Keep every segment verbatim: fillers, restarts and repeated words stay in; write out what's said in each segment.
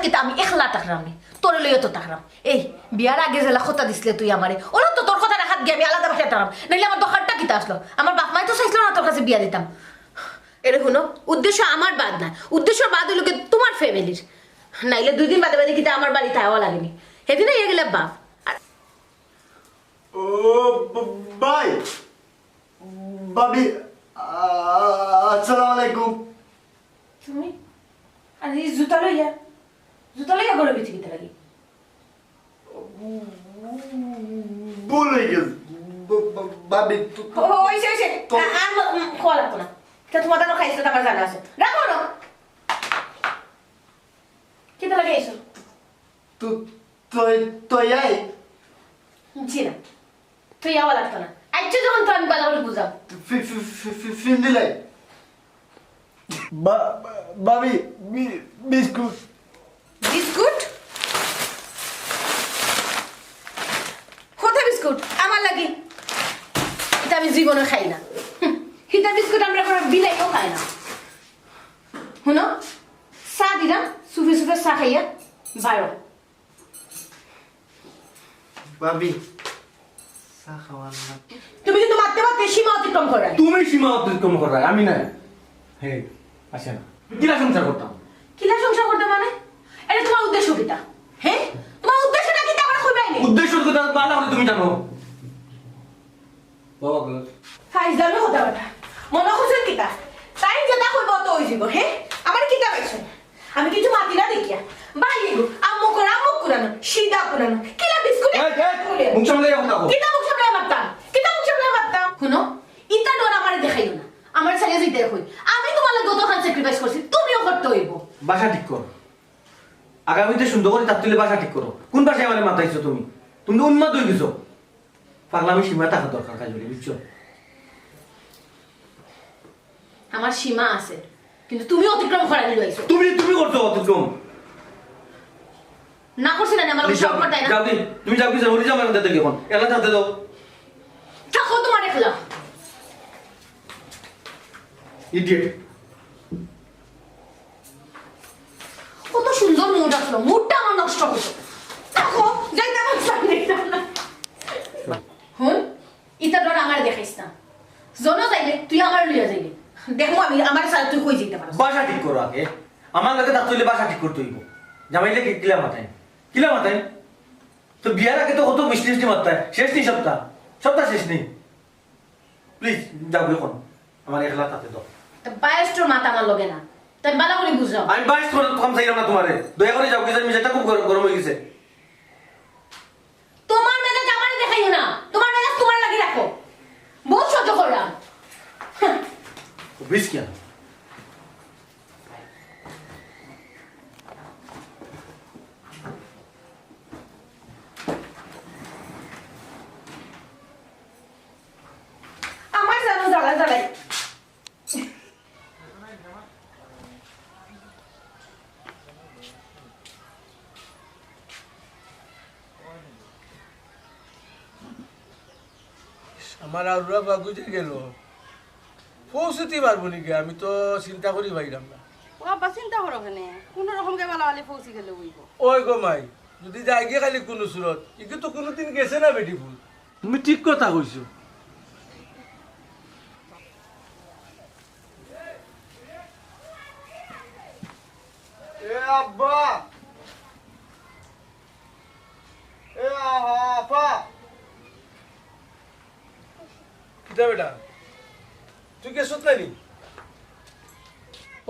কিতা আমি একলা থাকরাম নি? তোরে লইয়া তো থাকরাম। এই, বিয়ার আগে যেলা কথা দিছলে তুই আমারে, অলা তো তোর কথা রাখাত গিয়া আমি আলাদা বাসায় থাকরাম। নাইলে আমার দরকারটা কিতা আছলো? আমার বাপ মায় তো চাইছলো না তোর কাছে বিয়া দিতাম। এরে হুনো, উদ্দেশ্য আমার বাদ না, উদ্দেশ্য বাদ অইলো গি তুমার ফ্যামিলির। নাইলে দুই দিন বাদে বাদে কিতা আমার বাড়িত আওয়া লাগে নি? হেদিন আইয়া গেলে বাপ। আর ও ব-, ভাই, ভাবি, আ-, আসসালামু আলাইকুম। তুমি? আর এই জুতা লইয়া, জুতা লইয়া ঘরর ভিতরে কিতা লাগি? ভুল অই গেছে। ব-, ব-, ভাবি, তো, তো, ও, অইছে, অইছে। তো আ-, আর ব-, উম, কওয়া লাগতো না। তা তুমার দানো খাইছো, তা আমার জানা আছে। রাখো না। কিতা লাগি আইছো? তো, তো, তো, এই। জি না। তুই আওয়া লাগতো না। আইচ্ছা যখন তো আমি বালা করি বুঝাম। ফি-, ফি-, ফি-, ফি-, ফিন দিলাই। বা-, বা-, ভাবি, বি-, বিস্কুট। বিস্কুট? কথা বিস্কুট? আমার লাগি? ইতা আমি জীবনে খাই না। হুম, ইতা বিস্কুট আমরা কোনো বিলাইও খায় না। হুনো, চা দিলাম, সুফে সুফে চা খাইয়া বারো। ভাবি, চা খাওয়ার না। তুমি কিন্তু মাততে মাততে সীমা অতিক্রম কররায়। তুমি সীমা অতিক্রম কররায়, আমি নায়। হে, আসে না। কিলা সংসার করতাম? কিলা সংসার করতাম মানে? এটা তুমার উদ্দেশ্য কিতা? হে? তুমার উদ্দেশ্যটা কিতা আমারে কইবায় নি? উদ্দেশ্য কিতা বালা করি তুমি জানো? বাবা গো। ফাইজলামি কথাবার্তা। মনো করছইন কিতা? তাইন যেতা কইবা অতা অইযিবো, হে? আমারে কিতা পাইছইন? আমি কিচ্ছু মাতি না দেখিয়া। বালি গো, আম্মু কোন, আম্মু কুরানো, সিদা কুরানো। কিলা বিস্কুট এই, এই, মুখ সামলাইয়া কথা কও। কিতা মুখ সামলাইয়া মাততাম? কিতা মুখ সামলাইয়া মাততাম? হুনো, ইতা ডর আমারে দেখাইও না। আমারে ছাড়িয়া যাইতায় কই। আমি তুমার লাগি অতখান sacrifice করছি, তুমিও করতে অইবো। বাসা ঠিক কর। আগামীতে সুন্দর করি থাকতে অইলে বাসা ঠিক করো। কোন বাসায় আমারে মাতাইছো তুমি? তুমি তো উন্মাদ অই গেছো। পাগলামি সীমা থাকা দরকার, কাজলি, বুঝছো? আমার সীমা আছে, কিন্তু তুমি অতিক্রম করানি লইছো। তুমি, তুমি করছো অতিক্রম। না করছি না, আমার লগে যাও, সম্পর্ক তাই না? যাও দি, তুমি যাও কি যাও, ওরে যাও, আমার দেখি এখন। একলা থাকতে দাও। থাকো তুমার একলা। Idiot। কত সুন্দর mood আছলো, moodটা আমার নষ্ট করছো। দেখো, যাইতাম না, যাইতাম না। হুন, ইতা ডর আমারে দেখাইস না। জনো যাইলে তুই আমারে লইয়া যাইবি। দেখমু আমি, আমারে ছাড়া তুই কই যাইতে পারস। বাসা ঠিক করো আগে। আমার লগে থাকতে অইলে বাসা ঠিক করতে অইবো। জামাইরে কি কিলা মাতাইন? কিলা মাতাইন? তো বিয়ার আগে তো কত মিষ্টি মিষ্টি মাততায়, শেষ নি সবতা? সবতা শেষ নি? Please, যাও গি এখন। আমারে একলা থাকতে দাও। তো বায়েস্টর মাত আমার লগে না। তাই বালা করি বুঝাও। আমি বায়েস্ট কম চাইরাম না তুমারে। দয়া করি যাও গি, মেজাজটা খুব গরম, গরম অই গেছে। তুমার মেজাজ আমারে দেখাইও না। তুমার মেজাজ তুমার লাগি রাখো। বউত সহ্য করলাম। হুঁ। অফিস কেন? আমার জানো জ্বালা জ্বালাই। আমার আউরা বাগু যে গেল, পৌঁছতে পারবো নি গি? আমি তো চিন্তা করি পাইলাম না। ও আব্বা, চিন্তা করো কেনে? কোনো রকম গে বালা বালি পৌঁছি গেলে অইবো। ওই গো মাই, যদি যাই গিয়া খালি কোনো সুরত, ইকে তো কোনোদিন গেছে না বেটি ফুল। তুমি ঠিক কথা কইছো। এ আব্বা, এ আহা, আপা। কিতা বেটা? তুই গেছত না নি?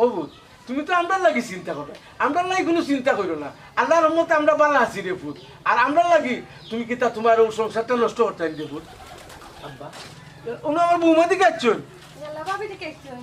ও পুত, তুমি তো আমরার লাগি চিন্তা করো, আমরার লাগি কোনো চিন্তা করো না। আল্লাহর রহমতে আমরা বালা আছি রে পুত। আর আমরার লাগি তুমি কিতা তুমার অউ সংসারটা নষ্ট করতায় নি রে পুত? আব্বা, অনো আমার বৌমা দেখি আইছইন। ইয়াল্লা, ভাবি দেখি আইছইন।